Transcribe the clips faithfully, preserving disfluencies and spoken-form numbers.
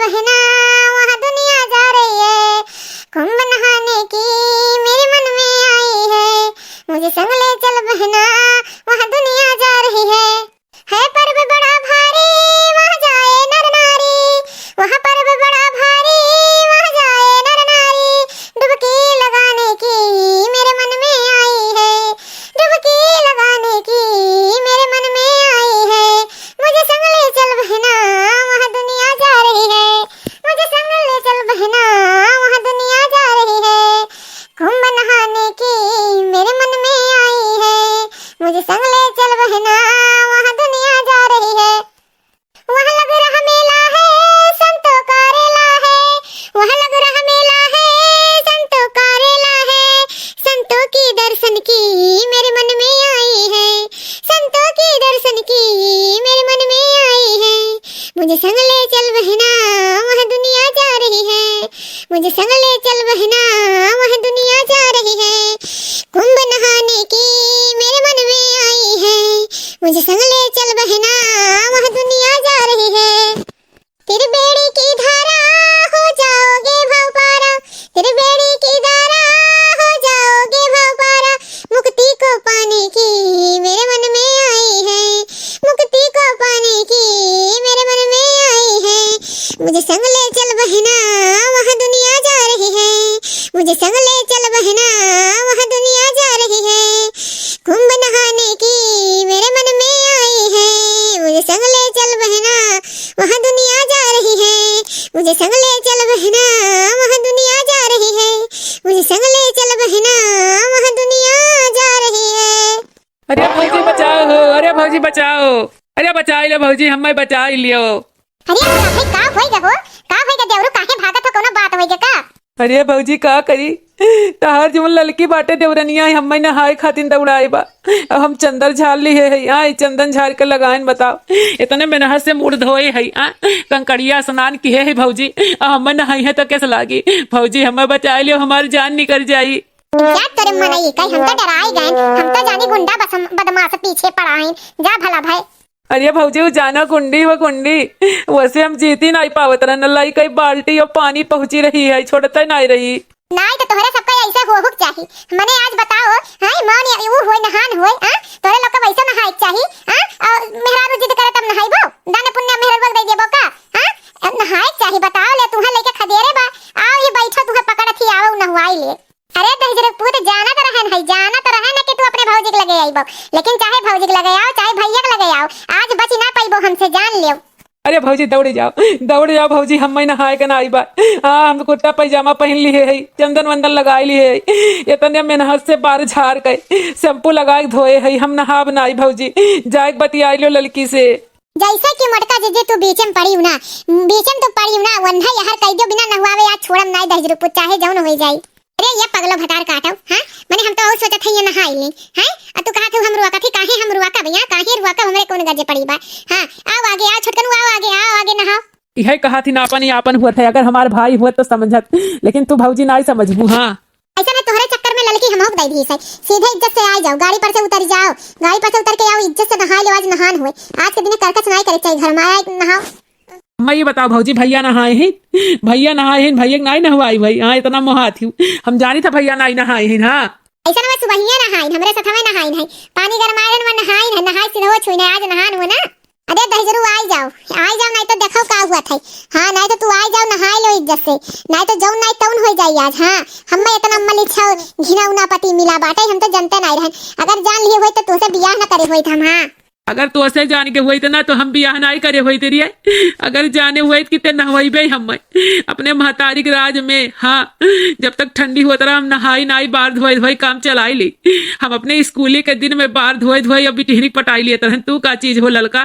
बहना, वहाँ दुनिया जा रही है। कुंभ नहाने की मेरे मन में आई है। मुझे संग ले चल बहना, वहाँ दुनिया जा रही है। है पर्व बड़ा भारी, वहाँ जाए नर नारी। वहाँ पर्व बड़ा भारी, वहाँ जाए नर नारी। डुबकी लगाने की मेरे मन में आई है। डुबकी लगाने की मेरे मन में आई है। मुझे संग ले चल बहना, वहाँ दुनिया जा रही है। मुझे संग ले चल बहना, वहाँ दुनिया जा रही है। कुंभ नहाने की मेरे मन में आई है। मुझे संग ले चल बहना, वहाँ दुनिया जा रही है। वहाँ लग रहा मेला है, संतों का रेला है। वहाँ लग रहा मेला है, संतों का रेला है। संतों की दर्शन की मेरे मन में आई है। संतों की दर्शन की मेरे मन में आई है। मुझे संग ले चल बहना, वहाँ दुनिया जा रही है। मुझे संग ले चल बहना, वहाँ दुनिया जा रही है। कुंभ नहाने की मेरे मन में आई है। मुझे संग ले चल बहना, वहाँ दुनिया जा रही है। तेरी बेड़ी की धारा हो जाओगे भव पारा। तेरी बेड़ी की धारा हो जाओगे भव पारा। मुक्ति को पाने की मेरे मन में आई है। मुक्ति को पाने की मेरे मन में आई है। मुझे संग ले चल बहना, वहाँ दुनिया जा रही है। मुझे संग ले चल बहना, वहाँ दुनिया जा रही है। कुंभ नहाने की मेरे मन में आई है। मुझे संग ले चल बहना, वहाँ दुनिया जा रही है। मुझे संग ले चल बहना, वहाँ दुनिया जा रही है। मुझे संग ले चल बहना, वहाँ दुनिया जा रही है। अरे भौजी बचाओ हो, अरे भौजी बचाओ, अरे बचाई लो भौजी, हम्मे बचाई लियो। अरे बुढ़ा भाई, का होई गा हो? का होई गा देवरू, काहे भागत हो? कौनो बात होई गा का? अरे भौजी, का करी, तहार जवन ललकी बाटे देवरनिया, हम्मे नहाए खातिर दौड़ाए बा। अब हम चंदन झार लिहे है, आई चंदन झार के लगाइन बताओ। इतने मेहनत से मूड़ धोए है, आ, कंकड़िया स्नान किहे है भौजी, अब हम्मे नहाई है तो कैसे लागी? भौजी, हम्मे बचाए लियो, हमार जान निकल जाई। जा तोरे मनई, कहीं हम तो डराई गए, हम तो जानी गुंडा बसम-, बदमाश पीछे पड़ाइन। जा भला भाई। अरे भौजी, उ जाना गुंडी, वो गुंडी, वैसे हम जीती नाई पावत रहन, लाई कई बाल्टी और पानी पहुँची रही है, छोड़ते नाई रही। नाई तो तोहरे सबका ऐसे होहुक चाही। मने आज बताओ, हैं, मन या ऊ होय, नहान होय, हाँ? तोहरे लोग का वैसे नहाए के चाही, हाँ? और मेहरारू जिद करे तब नहाइबो? दान पुण्य मेहरारू दे देबो का? हाँ? अब नहाए के चाही, बताओ ले, तुहे लेके खदेरे बा, आओ ये बैठो, तुहे पकड़त ही, आओ नहवाई ले। अरे दहिजरू पूत, जानत रहन है, जानत रहन है कि तू अपने भौजी के लगे आइबो, लेकिन चाहे भौजी के लगे आओ, चाहे भैया के लगे आओ, आज बची ना पाइबो हमसे, जान लियो। अरे भौजी, दौड़े जाओ, दौड़े जाओ भौजी, हम्मे नहाए के नाई बा। हाँ, हम कुर्ता पैजामा पहन लिहे है, चंदन वंदन लगाए लिहे है, इतने मेहनत से बार झार के shampoo लगाए के धोए है, हम नहाब नाई भौजी, जाए के बतियाई लो ललकी से। जैसे कि मोटका जीजी तू बीचे में पड़ी हूँ ना, बीचे में तू पड़ी हूँ ना, वन्हा यहर कह दियो बिना नहवावे आज छोड़म नाई दहिजरू पूत, चाहे जौन होई जाई। अरे ये पगलो भतार काटो, हाँ? मने हम तो और सोचत है ये नहाई ली, हैं? आ तू कहत हो हम रुआ कथी, काहे हम रुआ का भैया, काहे रुआ का, हमरे कौन गजे पड़ी बा? हाँ, आओ आगे, आओ छोटकनू, आओ आगे, आओ आगे नहाओ। इहे कहत ही ना, आपन ही आपन हुअत है, अगर हमार भाई हुअत तो समझत, लेकिन तू भौजी नाई समझबू, हाँ। ऐसा ना तोहरे चक्कर में ललकी हम होक दे दी से, सीधे इज्जत से आ जाओ, गाड़ी पर से उतर जाओ, गाड़ी पर से उतर के आओ, इज्जत से नहाए लो, आज नहान हुए, आज के दिन करकच नाई करे चाहिए, घर में आए नहाओ। अम्मा, ये बताओ भौजी, भैया नहाए हैं? भैया नहाए हैं, भैया के नाई नहवाई भाई? हाँ, इतना मोहात हूँ, हम जानी था भैया नाई नहाए हैं। हाँ, ऐसा ना, सुबहिया नहाइन, हमरे सथवे नहाइन है, पानी गरमाए रहन, वह नहाइन है, नहाए सिरहो छुइन है, आज नहान हुआ ना। अरे दहिजरू, आई जाओ, आई जाओ, नाई तो देखो का हुआ था। हाँ, नाई तो तू आई जाओ, नहाए लो इज्जत से, नाई तो जौन नाई तौन हो जाई आज। हाँ, हम्मे इतना मलिछा घिनौना पति मिला बाटे, हम तो जनते नाई रहन, अगर जान लिए होई तो तुसे बियाह ना करे होई हम। हाँ। अगर तोसे जान के होइत ना, तो हम बियाह नाई करे होइत रिये। अगर जाने होइत कि ते नहवइबे हम्मे अपने महतारी के राज में, हाँ, जब तक ठंडी होत रहा, हम नहाई नाई, बार धोए धोए काम चलाई ली। हम अपने स्कूली के दिन में बार धोए धोए अभी टिहरी पटाई लिए तरहन। तू का चीज हो ललका?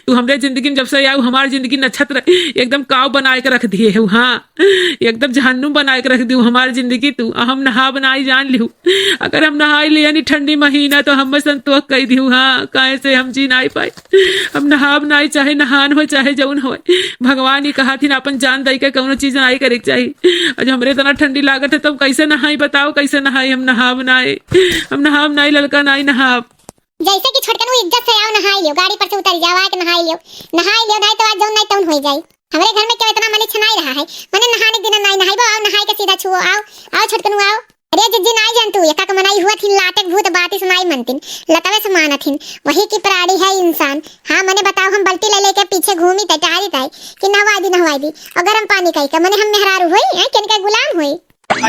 तू हमरे जिंदगी में जब से आऊ, हमार जिंदगी नक्षत्र एकदम काव बनाए के रख दिए हो, हाँ। एकदम जहन्नुम बनाए के रख दिहू हमार जिंदगी तू। आ हम नहाब नाई, जान लिहू। अगर हम नहाई ले यानी ठंडी महीना तो हम संतोष कई दिहू। हाँ, काहे से हम जी नाई पाई। हम नहाब नाई, चाहे नहान हो चाहे जौन होए। भगवान ही कहा थी ना, अपन जान दई के कौनो चीज नाई करे के चाही। आज हमरे इतना ठंडी लागत है तो हम कैसे नहाई बताओ, कैसे नहाई? हम नहाब नाई, हम नहाब नाई ललका, नाई नहाब। जैसे कि छोटकनू इज्जत से आओ नहाई लियो, गाड़ी पर से उतर जाओ, आके नहाई लियो, नहाई लियो, नाई तो आज जौन नाई तौन हो जाई। हमरे घर में क्यों इतना मलिछा नाई है। मने नहाने के दिन नाई नहाइबो, आओ नहाए के सीधा छुओ, आओ, आओ छोटकनू आओ। अरे जिज्जी नाई जानतू, एका के मनई हुआ थिन लाटे के भूत बाती से नाई मनतिन, लतवे से मानत हिन। वही की प्राणी है इंसान। हाँ मने बताओ, हम बल्टी ले लेके पीछे घूमी तय, टहरी तय कि नहवाई दी, नहवाई दी, और गरम पानी कई का, मने हम मेहरारू होई, हैं, किनके गुलाम होई?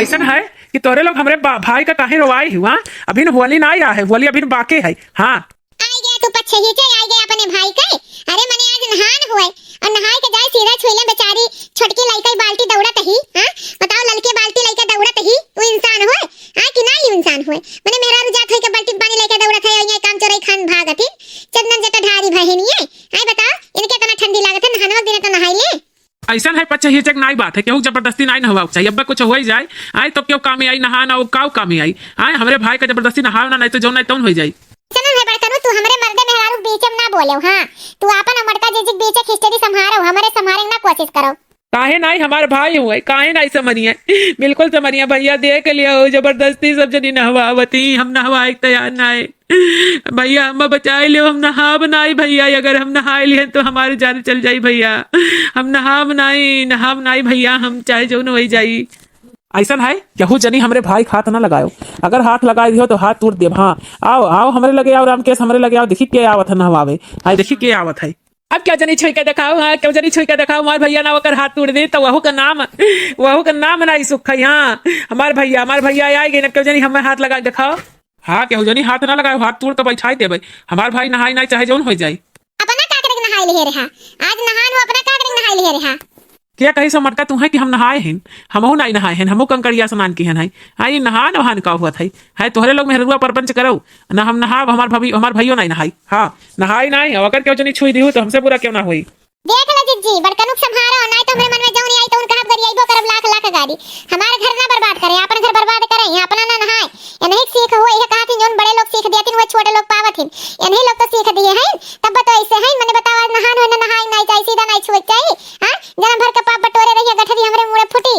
ऐसन है कि तोहरे लोग हमरे बा-, भाई का काहे रोवाए हुआ? अभी न होली ना आया है, होली अभी न बाकी है। हाँ। आई गया तू पछहिचे, आई गया अपने भाई के। अरे मने आज नहान हुए, और नहाए के जाए सीधा छुइले बेचारी छोटकी लइका बाल्टी दौड़त ही। हाँ, बताओ, ललके बाल्टी लइका दौड़त ही, तू इंसान होए? हाँ कि ना ही इंसान होए? मने मेहरारू जात होई के बाल्टी में पानी लइके दौड़त है, और ये काम चोरई खान भागत ही, चंदन जटा ढारी बहिनिए। आई बताओ, इनके इतना ठंडी लागत है, नहानवा के दिन तो नहाई ले। ऐसन है पछहिचे के नाई बात है, केहू जबरदस्ती नाई नहवाओ चाहिए। अब कुछ हो ही जाए, आए तो क्यों कामे आई नहान, और काऊ कामे आई? आए हमरे भाई का जबरदस्ती नहाओ ना, नहीं तो जो नहीं तौन हो जाई। सुनो है बड़कनू, तू हमरे मर्दे मेहरारू के बीच में ना बोले, हाँ, तू आपन और मटका जीजी के बीच हिस्ट्री संभारो, हमरे संभारे ना कोशिश करो। काहे नाई, हमार भाई हुए, काहे नाई समझिए? बिल्कुल समझिए भैया, देख लिया हो, जबरदस्ती सब जनी नहवावती, हम नहवाए के तैयार नाई। भैया, हम बचाए लियो, हम नहाब नाई भैया, अगर हम नहाए लिहन तो हमारी जान चल जाई भैया। हम नहाब नाई, नहाब नाई भैया, हम चाहे जौन होई जाई। ऐसन है, केहू जनी हमरे भाई के हाथ ना लगायो, अगर हाथ लगाए दियो तो हाथ तोड़ देब। हाँ, आओ, आओ हमरे लगे आओ रामकेश, हमरे लगे आओ, देखी के आवत है नहवावे, हाँ देखी के आवत है। अब केहू जनी छुई के देखाओ, हाँ केहू जनी छुई के देखाओ, हमार भैया ना ओकर हाथ तोड़ दी तो वहू का नाम, वहू का नाम ना सुख है। हाँ, हमार भैया, हमार भैया आए गए ना, केहू जनी हमें हाथ लगा के देखाओ। हाँ, केहू जनी हाथ ना लगाए, हाथ तोड़ के बैठाई देबे। हमार भाई नहाई नाई चाहे जौन होई जाई। अपना का करे के नहाई लिहे रहा? आज नहान हो, अपना का करे के नहाई लिहे रहा? के कही समरता तू है कि हम नहाए हैं? हमहू नाई नहाए हैं, हमहू कंकड़िया स्नान की हैं। आई नहान वहान का हुआ था? है तोहरे लोग मेहरुआ परपंच करो ना, हम नहाब, हमार भाभी, हमार भाइयों नाई नहाई। हाँ, नहाई नाई, अगर केहू जनी छुई दिहू तो हमसे बुरा क्यों ना होई। देख ला जिज्जी, बड़कनुक संभारो, नाई तो हमरे मन में जौन आई तो उनका हम गरियाइबो करब लाख लाख गारी। हमार घर ना बर्बाद करे, आपन घर बर्बाद करे, यहाँ अपना ना नहाए। इन्हीं सीख हो, यह कहा थी जौन बड़े लोग सीख दिया थी, वह छोटे लोग पावत हिन। इन्हीं लोग तो सीख दिए हैं, तब तो ऐसे हैं, मने बताओ आज नहान हो ना नहाए, नाई चाही, सीधा नाई छुए चाही। हाँ, जन्म भर के पाप बटोरे रहिए, गठरी हमरे मुड़े फूटी।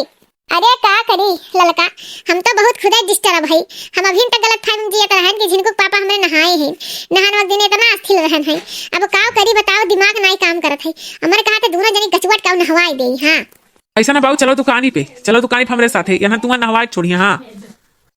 अरे का करी ललका, हम तो बहुत खुदे डिस्टर्ब है। हम अभी तक गलत फहमी जियत रहन कि झिनकू के पापा हमरे नहाए हैं, नहान वक्त दिन इतना अस्थिर रहन है। अब का करी बताओ, दिमाग नाई काम करत है। हमरे कहा थे दोनों जनी गचुअट का नहवाई दे। हाँ। ऐसा ना बाबू, चलो दुकानी पे, चलो दुकानी पे हमरे साथे, यहाँ तुआ नहवाए छोड़िए। हाँ।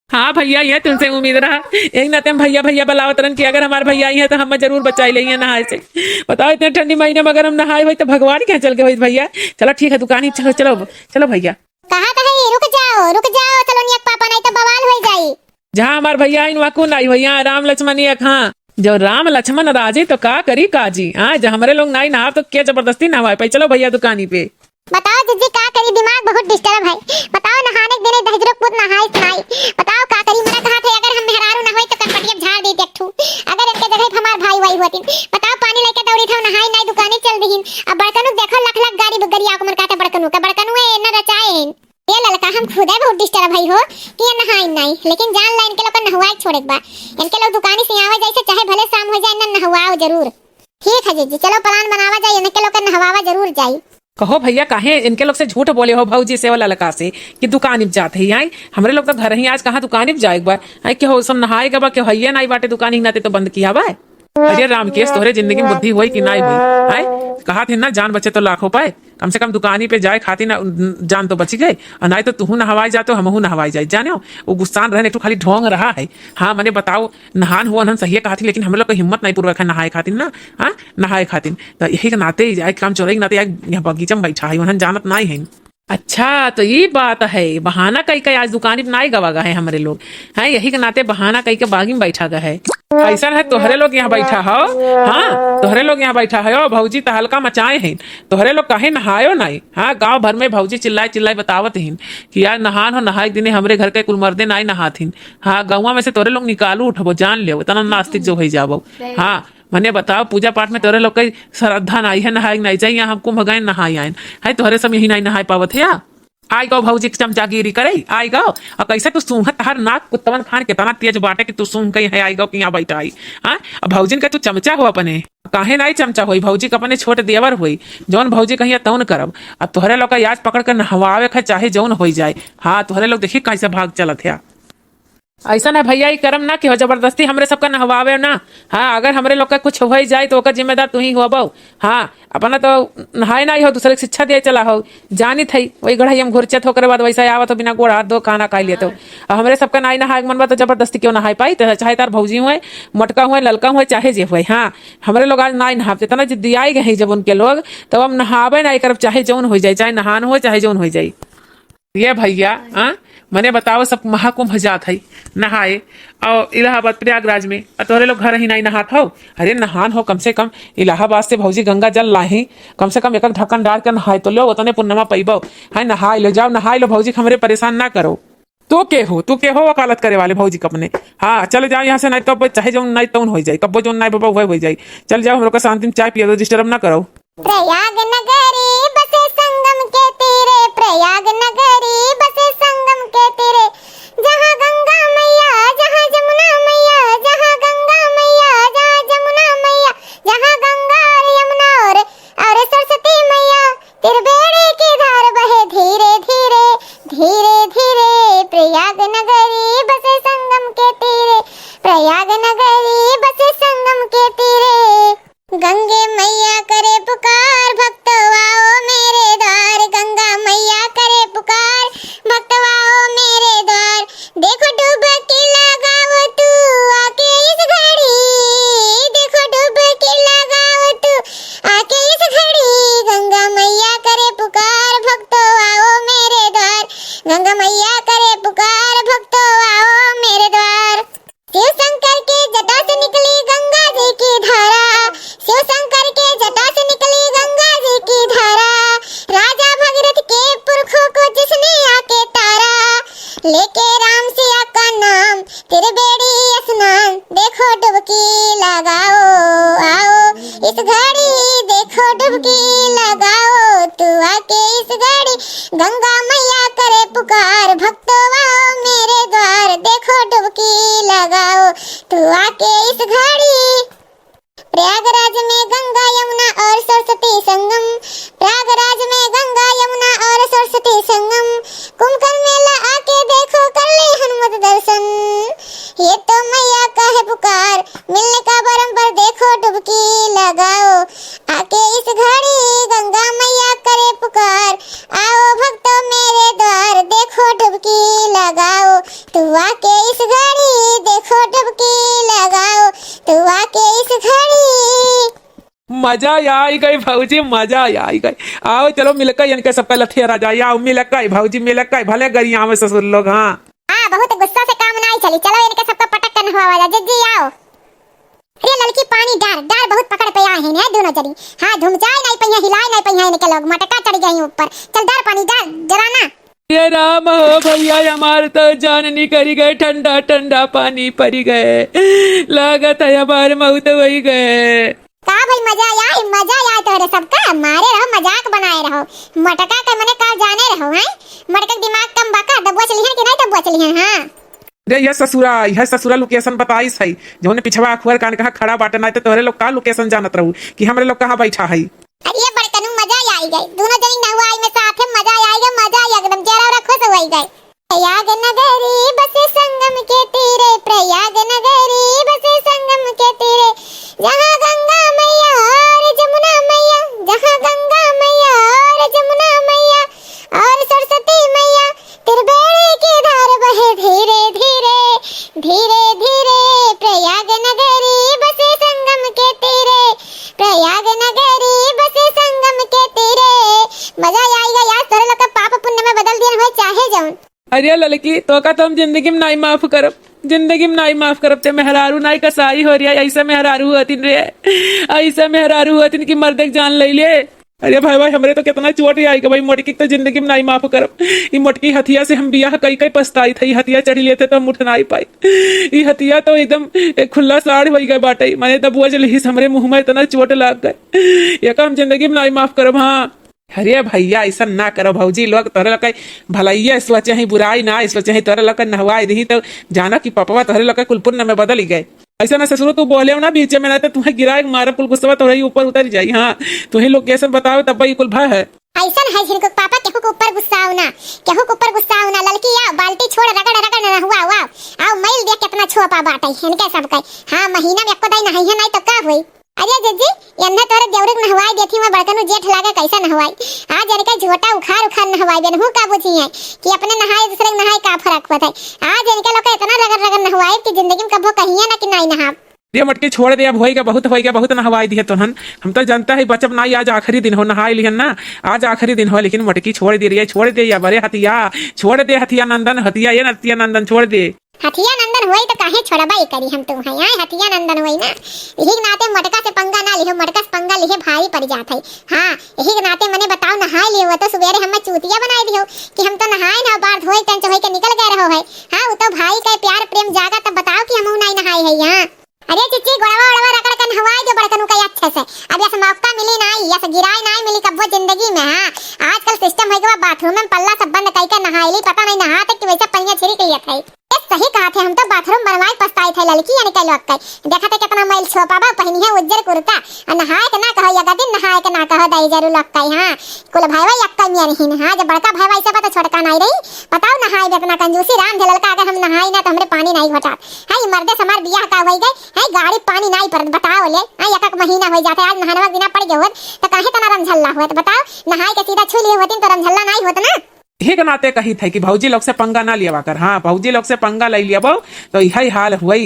हाँ भैया, ये तुमसे उम्मीद रहा, यही नाते हम भैया भैया बुलावत रहन कि अगर हमार भैया आई है तो हम जरूर बचाई लेंगे नहाए से। बताओ इतने ठंडी महीने में अगर हम नहाए होई तो भगवान के यहाँ चल के होई भैया। चलो ठीक है दुकानी, चलो चलो चलो भैया। कहा तो है, रुक जाओ, रुक जाओ, चलो नियक पापा, नहीं तो बवाल हो जाई। जहाँ हमार भैया आइन वहाँ कौन आई भैया, राम लक्ष्मण एक। हाँ, जब राम लक्ष्मण राजी तो का करी काजी। हाँ, जब हमरे लोग नाई नहाब तो क्या जबरदस्ती नहवाए पाई। चलो भैया दुकानी पे। बताओ जिज्जी का करी, दिमाग बहुत डिस्टर्ब है। बताओ नहाने के दिन दहिजरो पूत नहाए नाई। बताओ का करी, मना कहा थे अगर हम मेहरारू ना होई तो कनपटिया झाड़ दे एक ठू। अगर इनके जगह पे हमार भाई वाई होती। बताओ पानी लेके दौड़ी था, नहाए नाई दुकाने चल दीन। अब बड़कनू देखो लख लख गाड़ी गरिया को मर कहते बड़कनू का, बड़कनू ए न रचाए हैं। ए ललका, हम खुदे बहुत डिस्टर्ब भई हो कि ये नहाइन नाई, लेकिन जान ला इनके लोग के नहवाए छोड़े के बा। इनके लोग दुकानी से आवे जैसे चाहे भले शाम हो जाए ना, नहवाओ जरूर। ठीक है जीजी, चलो प्लान बनावा जाए, इनके लोग के नहवावा जरूर जाई। कहो भैया, काहे इनके लोग से झूठ बोले हो भौजी से और ललका से कि दुकानी पे जात है? आई हमरे लोग तो घर ही आज कहाँ दुकानी पे जाए एक बार। आई के हो सब नहाए के बा, के हइये नाई बाटे दुकानी के नाते तो बंद किया बा। अरे रामकेश, तोहरे जिंदगी में बुद्धि होई कि नाई होई? आय, कहा थे ना, जान बचे तो लाखों पाए। कम से कम दुकानी पे जाए खातिर ना, जान तो बची गई। और नाई तो तुहू नहवाई जातो, हमहू नहवाई जाए। जाने हो, वो गुस्सान रहन, एक ठो खाली ढोंग रहा है। हाँ, मने बताओ, नहान हुआ हन सही कहा थी, लेकिन हम लोग का हिम्मत नहीं पूर्वक है नहाए खातिर ना। हाँ, नहाए खातिर। तो यही के नाते, एक काम चोरई के नाते, एक यहाँ बगीचा में बैठा है, उन्हन जानत नहीं है। अच्छा, तो ई बात है, बहाना कई के आज दुकानी पे नाई गवा गा है हमरे लोग, हैं, यही के नाते बहाना कई के बागी में बैठा गा है। ऐसा है, तोहरे लोग यहाँ बैठा हो, हाँ, तोहरे लोग यहाँ बैठा हो, भौजी तहलका मचाए हैं, तोहरे लोग काहे नहायो नाई? हाँ, गाँव भर में भौजी चिल्लाए चिल्लाए बतावत हिन कि यार नहान हो, नहाए के दिने हमरे घर के कुल मर्दे नाई नहात हिन। हाँ, गौवा में से तोहरे लोग निकालू उठबो, जान लेव, इतना नास्तिक जो हो जाबो। हाँ, मने बताओ, पूजा पाठ में तोरे लोग के श्रद्धा नाई है, नहाए के नाई चाहिए, हम कुंभ गए नहाए आए हैं, तोहरे सब यही नाई नहाए पावत है। आई गो भौजी के चमचागिरी करे, आई गो। और कैसे तू सूंघत, हर नाक कुत्तवन खान कितना तेज बाटे कि तू सूंघ गई है, आई गो कि यहाँ बैठा आई। हाँ, अब भौजिन का तू चमचा हो अपने, काहे नाई चमचा होई, भौजी के अपने छोट देवर होई, जौन भौजी कहिया तौन करब। अब तोहरे लोग का याज पकड़ के नहवावे के चाहे जौन होई जाए। हाँ, तोहरे लोग देखी कैसे भाग चलत है। अइसन है भइया, ई करम ना कि हो जबरदस्ती हमरे सबका नहवावे ना। हाँ, अगर हमरे लोग का कुछ होइ जाए तो ओकर जिम्मेदार तू ही होबो। हाँ, अपना तो नहाए नाहीं हो, दूसरे के शिक्षा दिए चला हो। जानित है, वही गढ़ाई हम घुरचत हो, ओकरे बाद वैसा आवत हो, बिना गोड़ हाथ धो खाना खाई लेत हो। अब हमरे सबका नाहीं नहाए के मन बा तो जबरदस्ती क्यों नहाए पाई? तो चाहे तार भौजी हुए, मोटका हुए, ललका हुए, चाहे जे हुए। हाँ, हमरे लोग आज नाहीं नहाब, इतना जिद्दी आई गए हैं जब उनके लोग, तब हम नहाबे नाहीं करब, चाहे जौन होइ जाए, चाहे नहान हो, चाहे जौन होइ जाए। ये भइया, हाँ, मने बताओ, सब महाकुंभ जात है नहाए, और इलाहाबाद प्रयागराज में, और तोहरे लोग घर ही नाहीं नहात हो। अरे नहान हो, कम से कम इलाहाबाद से भौजी गंगा जल लाही, कम से कम एक ढक्कन डार के नहाए तो लो, उतने पुण्यमा पइबो। है, नहाए लो, जाओ नहाए लो भौजी, हमरे परेशान ना करो। तू के हो, तू के हो वकालत करे वाले भौजी के अपने? हाँ, चले जाओ यहाँ से, नाहीं तो अब चाहे जौन नाहीं तौन होइ जाए, कब्बो जौन नाहीं बाबा वह होइ जाए। चल जाओ, हम लोग का शांति में चाय पिया दो, disturb ना करो। प्रयाग नगरी बसे संगम के तीरे, प्रयाग नगरी बसे संगम के तीरे, जहाँ गंगा मैया, जहाँ जमुना मैया, जहाँ गंगा मैया, जहाँ जमुना मैया, जहाँ गंगा और यमुना और, और सरस्वती मैया, त्रिवेणी की धार बहे धीरे धीरे, धीरे धीरे। प्रयाग नगरी बसे संगम के तीरे, प्रयाग नगरी बसे संगम के तीरे। गंगे मैया करे पुकार, भक्त आओ मेरे द्वार। गंगा मैया करे पुकार, भक्त आओ मेरे द्वार। देखो डुबकी लगाओ तू आके इस घड़ी, देखो डुबकी लगाओ तू आके इस घड़ी। गंगा मैया करे पुकार, भक्तो आओ मेरे द्वार। गंगा मैया करे पुकार, भक्तो आओ मेरे द्वार। शिव शंकर के जटा से निकली गंगा जी की धारा, शिव शंकर के जटा से निकली गंगा जी की धारा। राजा भगीरथ के पुरखों को जिसने आके तारा, लेके राम सिया का नाम, त्रिवेणी स्नान। देखो डुबकी लगाओ, आओ इस घड़ी, देखो डुबकी लगाओ तू आके इस घड़ी। गंगा मैया करे पुकार, भक्तों आओ मेरे द्वार। देखो डुबकी लगाओ तू आके इस घड़ी। प्रयागराज में गंगा यमुना और सरस्वती संगम, प्रयागराज में गंगा यमुना और सरस्वती संगम। कुंभकर्ण मेला आके देखो, कर ले हनुमत दर्शन। ये तो मैया का है पुकार, मिलने का बारंबार, देखो डुबकी लगाओ आके इस घड़ी। गंगा मैया करे पुकार, आओ भक्तों मेरे द्वार। देखो डुबकी लगाओ तू आके इस घड़ी, देखो डुबकी लगाओ तू आके इस घड़ी। मजा आई गई भौजी, मजा आई गई। आओ चलो मिलकर इनके सबका लठिया राजा, आओ मिलकर भौजी, मिलकर भले गरियावे ससुर लोग। हाँ, हाँ, बहुत गुस्सा से काम नाहीं चली, चलो इनके सबका पटक के नहवावा जा। जिज्जी आओ। अरे ललकी, पानी डार, डार, बहुत पकड़ पे आए हैं दोनों जनी। हाँ, धुमचाए नाहीं पइहें, हिलाए नाहीं पइहें इनके लोग, मटका चढ़ गई ऊपर। चल डार पानी, डार, जरा ना। ये राम हो भइया, हमार तो जान निकरि गए, ठंडा ठंडा पानी परि गए, लागत है हमार मौत होइ गए। का भाई, मजा आय, मजा आय तोहरे सबका, मारे रहो, मजाक बनाए रहो। मटका के मने का जाने रहो, हैं? मटका के दिमाग कम बा का? दबुआ चलिहन कि नाहीं दबुआ चलिहन? हाँ। अरे यह ससुरा, यह ससुरा location बताइस है, जौने पिछवा अखुअर कान कहाँ खड़ा बाटे, नाहीं तो तोहरे लोग का location जानत रहू कि हमरे लोग कहाँ बैठा है। अरे ये बड़कनू, मजा आय गए, दोनों जनी नहवाई में साथे, मजा आय गए, मजा आय एकदम, चेहरा वेहरा खुश होइ गए। प्रयाग नगरी बसे संगम के तीरे, प्रयाग नगरी बसे संगम के तीरे, जहाँ गंगा मैया और जमुना मैया, जहाँ गंगा मैया और जमुना मैया और सरस्वती मैया, त्रिवेणी की धार बहे धीरे धीरे, धीरे धीरे। प्रयाग नगरी बसे संगम के तीरे, प्रयाग नगरी बसे संगम के तीरे। मजा आय गए यार, तोहरे लोग का पाप पुण्य में बदल दिहन होए चाहे जौन। अरे ललकी, तोका तो हम जिंदगी में नाहीं माफ करब, जिंदगी में नाहीं माफ करब। ते मेहरारू नाहीं कसाई हो रिया, ऐसा मेहरारू होतिन रे, ऐसा मेहरारू होतिन कि मर्दे के जान लइ ले। अरे भाई, भाई, हमरे तो कितना चोट आय गए भाई, मोटकी के तो जिंदगी में नाहीं माफ करब। ई मोटकी हथिया से हम बियाह कइ कइ पछताइत है, ई हथिया चढ़ि लेते तो हम उठ नाहीं पाइत। ई हथिया तो एकदम एक खुला साड़ होइ गए बाटे, माने दबुआ जलिहिस, हमरे मुँह में इतना चोट लाग गए, एका हम जिंदगी में नाहीं माफ करब। हाँ। अरे भइया, अइसन ना करो भौजी लोग, तोहरे लोग के भलइया सोचे ही, बुराई ना सोचे ही, तोहरे लोग के नहवाइ दिही तो जाना कि पपवा तोहरे लोग के कुल पुण्य में बदलि गए। अइसन ना ससुरो, तू बोलेउ ना बीचे में, नाहीं तो तुहैं गिराइ के मारब, कुल गुस्सवा तोहरे ही ऊपर उतरि जाई। हाँ, तुहैं location बताओ तब ई कुल भय है। अइसन है झिनकू के पापा, केहू के ऊपर गुस्साओ ना, केहू के ऊपर गुस्साओ ना। ललकी आओ, बाल्टी छोड़, रगड़ रगड़ नहवाओ, आओ, आओ, मइल देख केतना छोपा बाटे इनके सबके। हाँ, महीना में एको दाई नहाई है, नाई तो का होई? अरे जिज्जी, एन्हे तोरे देवरे के नहवाई देथी, मैं बड़कनू जेठ लागे कैसे नहवाई। आज इनके झोटा उखाड़ उखाड़ नहवाई बेन, हूँ का बुझी है कि अपने नहाए दूसरे के नहाए का फर्क होत है। आज इनके लोग के इतना रगड़ रगड़ नहवाई कि जिंदगी में कभो कहिए ना कि नाई नहाब। दे मटकी छोड़ दे, अब होइगा बहुत, होइगा बहुत, नहवाई दिहे तोहन। हम तो जानता है बचब नाई, आज आखिरी दिन हो, नहाई लिहन ना, आज आखिरी दिन हो, लेकिन मटकी छोड़ दे रे, छोड़ दे या बरे हथिया, छोड़ दे हथिया नंदन, हथिया ये हथिया नंदन छोड़ दे। हथिया नंदन होई तो काहे छोड़बा ई करी हम तुम है, आए हथिया नंदन होई ना। यही के नाते मटका से पंगा ना लिहो, मटका से पंगा लिहे भारी पड़ जात है। हाँ, यही के नाते मने बताओ नहाई लिहो तो सुबेरे हमें चूतिया बनाई दिहो कि हम तो नहाए ना, बार धोई टंच होई के निकल गए रहो है। हाँ, वो तो भाई का प्यार प्रेम जागा तब बताओ कि हम नाई नहाए है यहाँ। अरे चिच्ची, गोड़वा ओड़वा रगड़ के नहवाई दो बड़कनू का अच्छे से। अब यस मौका मिली नाई, यस गिराई नाई मिली कब्बो जिंदगी में। हाँ, आजकल सिस्टम है कि वो बाथरूम में पल्ला सब बंद करके नहाई ली, पता नहीं नहाते कि वैसे पहिया छिड़क लिया था। ये सही कहा थे, हम तो बाथरूम बनवाए पछताए थे लड़की यानी कह लोग कई। देखा थे कितना मैल छोपा बा, पहनी है उज्जर कुर्ता। आ नहाए के ना कहो, यगा दिन नहाए के ना कहो, दाई जरूर लोग कई। हाँ, कुल भाई भाई यक्का मिया रहीन। हाँ, जब बड़का भाई भाई से बता छोटका नाई रही, बताओ नहाए में इतना कंजूसी, राम झलल का अगर हम नहाई ना तो हमरे पानी नाई घोटात। है, ई मर्दे से हमार बियाह का होई गए, है, गाड़ी पानी नाई पड़त, बताओ ले। हाँ, एक एक महीना होई जाते, आज नहानवा के बिना पड़ गए होत, तो काहे तना रमझल्ला होत, बताओ, नहाए के सीधा छू लिए होतिन तो रमझल्ला नाई होत ना। यही के नाते कही थे कि भौजी लोग से पंगा ना लियावा कर। हाँ, भौजी लोग से पंगा ले लियाबो तो यही हाल हुई।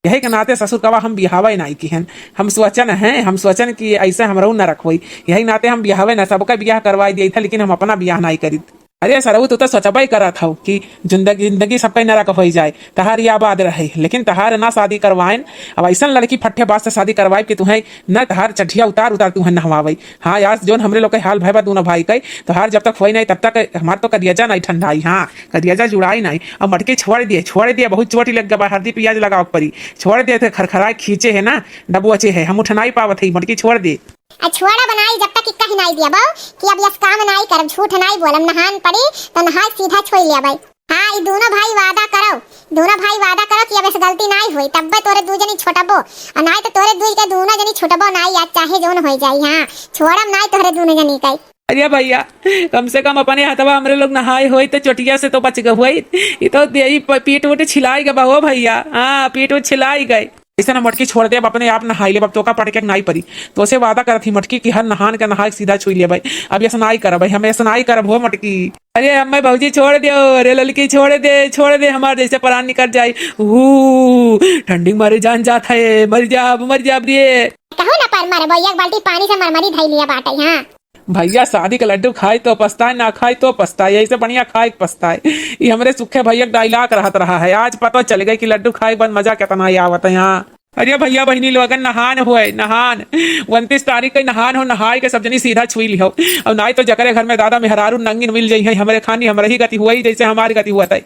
यही के नाते ससुर कवा हम बियाहवे नाई किहन, हम सोचन हैं, हम सोचन कि ऐसे हमरो न रखवई। यही नाते हम बियाहवे ना, सबका बियाह करवाई दिया था, लेकिन हम अपना बियाह नाई करित। अरे सरऊ, तू तो सोचबे करत हौ कि जिंदगी, जिंदगी सबका नरक होई जाए, तहार या आबाद रहे, लेकिन तहार ना शादी करवाएन। अब ऐसन लड़की फट्ठेबाज से शादी करवाए कि तुहें न तहार चड्ढिया उतार उतार तुहें नहवावे। हाँ यार, जोन हमरे लोग के हाल भय बा दोनों भाई के, तहार जब तक होई नहीं तब तक हमार तो कदियजा नहीं ठंडाई। हाँ, कदियजा जुड़ाई नहीं। अब मटकी छोड़ दिए, छोड़ दिए, बहुत चोट लग गवा, हरदी पियाज लगाव परी। छोड़ दिए थे, खरखराए खींचे है ना, डबोचे है, हम उठ नहीं पावत है, मटकी छोड़ दिए। आ छोड़ा बनाई जब तक इक्का ही नाई दिया बहू कि अब यस काम नाई करब, झूठ नाई बोलम, नहान पड़ी तो नहाए सीधा छोई लिया भाई। हाँ, ई दोनों भाई वादा करो, दोनों भाई वादा करो कि अब यस गलती नाई होई, तब्बे तोरे दू जनी छोटबो, और नाई तो तोरे दू के दोनों जनी छुटबो नाई, आज चाहे जोन होई जाई। हाँ, छोड़म नाई तोहरे दोनों जनी के। अरे भैया, कम से कम अपने हथवा हमरे लोग नहाए होई तो चोटिया से तो बच गए होई। ई तो देही प-, पीठ उठ छिलाई गए बा हो भैया, हाँ, पीठ उठ छिलाई गए। ऐसे ना मटकी छोड़ दे, अब अपने आप नहाई ले, अब तोका पटके के नाई परी। तो से वादा करत ही मटकी कि हर नहान के नहाए के सीधा छुई ले भाई। अब ऐसा नाई करब भाई, हम ऐसा नाई करब हो मटकी। अरे अम्मा भौजी छोड़ दे, अरे ललकी छोड़ दे, छोड़ दे, हमार जैसे प्राण निकल जाए। ऊ, ठंडी मारे जान जात है, मर जाब, मर जाब रे। कहो ना पर मरबो, एक बाल्टी पानी से मरमरी धई लिया बाटे, हाँ। भैया शादी के लड्डू खाए तो पछताए, ना खाए तो पछताए, ऐसे बढ़िया खाए के पछताए। ये हमरे सुखे भैया के dialogue रहत रहा है। आज पता चल गए कि लड्डू खाए के बाद मजा कितना ही आवत है यहाँ। अरे भैया बहिनी लोगन, नहान होए, नहान। उनतीस तारीख के नहान हो, नहाए के सब जनी सीधा छुई लिहो। और नाई तो जकरे घर में दादा मेहरारू नंगिन मिल जाई है, हमरे खानी हमरे ही गति हुई, जैसे हमारी गति हुआ था।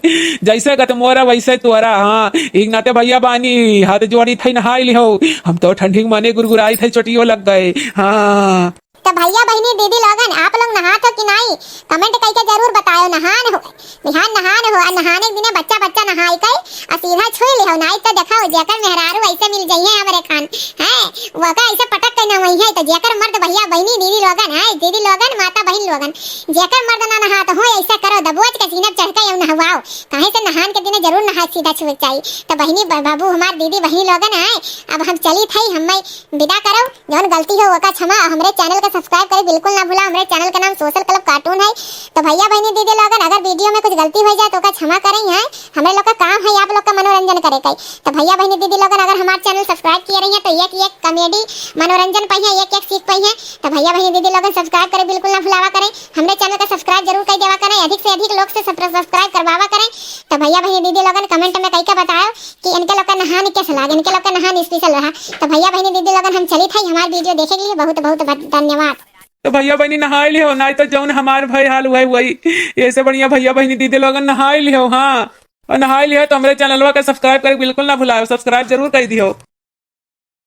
जैसे गत मोरा वैसे तोरा, हाँ। एक नाते भैया बानी, हाथ जोड़ी थे नहाई लिहो। हम तो ठंडी के माने गुरगुराई थे, चोटियो लग गए। हाँ। तो भैया बहिनी दीदी लोगन, आप लोग नहात हो कि नाई? Comment करके जरूर बतायो। नहान हो, बिहान नहान हो, आ नहाने के दिने बच्चा बच्चा नहाई के आ सीधा छुई लिहो। नाई तो देखो जेकर मेहरारू ऐसे मिल जाइए हमरे खान, हैं, वो का ऐसे पटक के नहवई है। तो जेकर मर्द भैया बहिनी दीदी लोगन है, दीदी लोगन माता बहिन लोगन, जेकर मर्द ना नहात हो ऐसे करो, दबोच के सीना चढ़ के यू नहवाओ। काहे से नहान के दिने जरूर नहा सीधा छुए के चाहिए। तो बहिनी ब-, बाबू हमार दीदी बहिनी लोगन है, अब हम चली थे, हमें विदा करो। जौन गलती हो ओका क्षमा, और हमरे channel का subscribe करे बिल्कुल ना भूला। हमरे channel का नाम Social Club Cartoon है। तो भैया बहिनी दीदी लोगन, अगर video में कुछ गलती हो जाए तो ओका क्षमा करें। हैं, हमरे लोग का काम है आप लोग का मनोरंजन करे का। तो भैया बहिनी दीदी लोगन, अगर हमार channel subscribe किए रही हैं तो एक एक comedy मनोरंजन पाई है, एक एक सीख पाई है। तो भैया बहिनी दीदी लोगन subscribe करे बिल्कुल ना भुलावा करें। हमरे channel का subscribe जरूर कर देवा करें, अधिक से अधिक लोग से सब्र-, subscribe करवावा करें। तो भैया बहिनी दीदी लोगन comment में कई के बताओ कि इनके लोग का नहान कैसे लागे, इनके लोग का नहान special रहा। तो भैया बहिनी दीदी लोगन हम चली थे हमार video देखे के लिए, बहुत बहुत धन्यवाद। तो भैया बहिनी नहाई लिहो, नाई तो जौन हमार भाई हाल हुआ वही। ऐसे बढ़िया भैया बहिनी दीदी लोगन नहाई लिहो, हाँ। और नहाई लिहो तो हमरे channelवा का subscribe करे बिल्कुल ना भुलाओ, subscribe जरूर कर दिहो।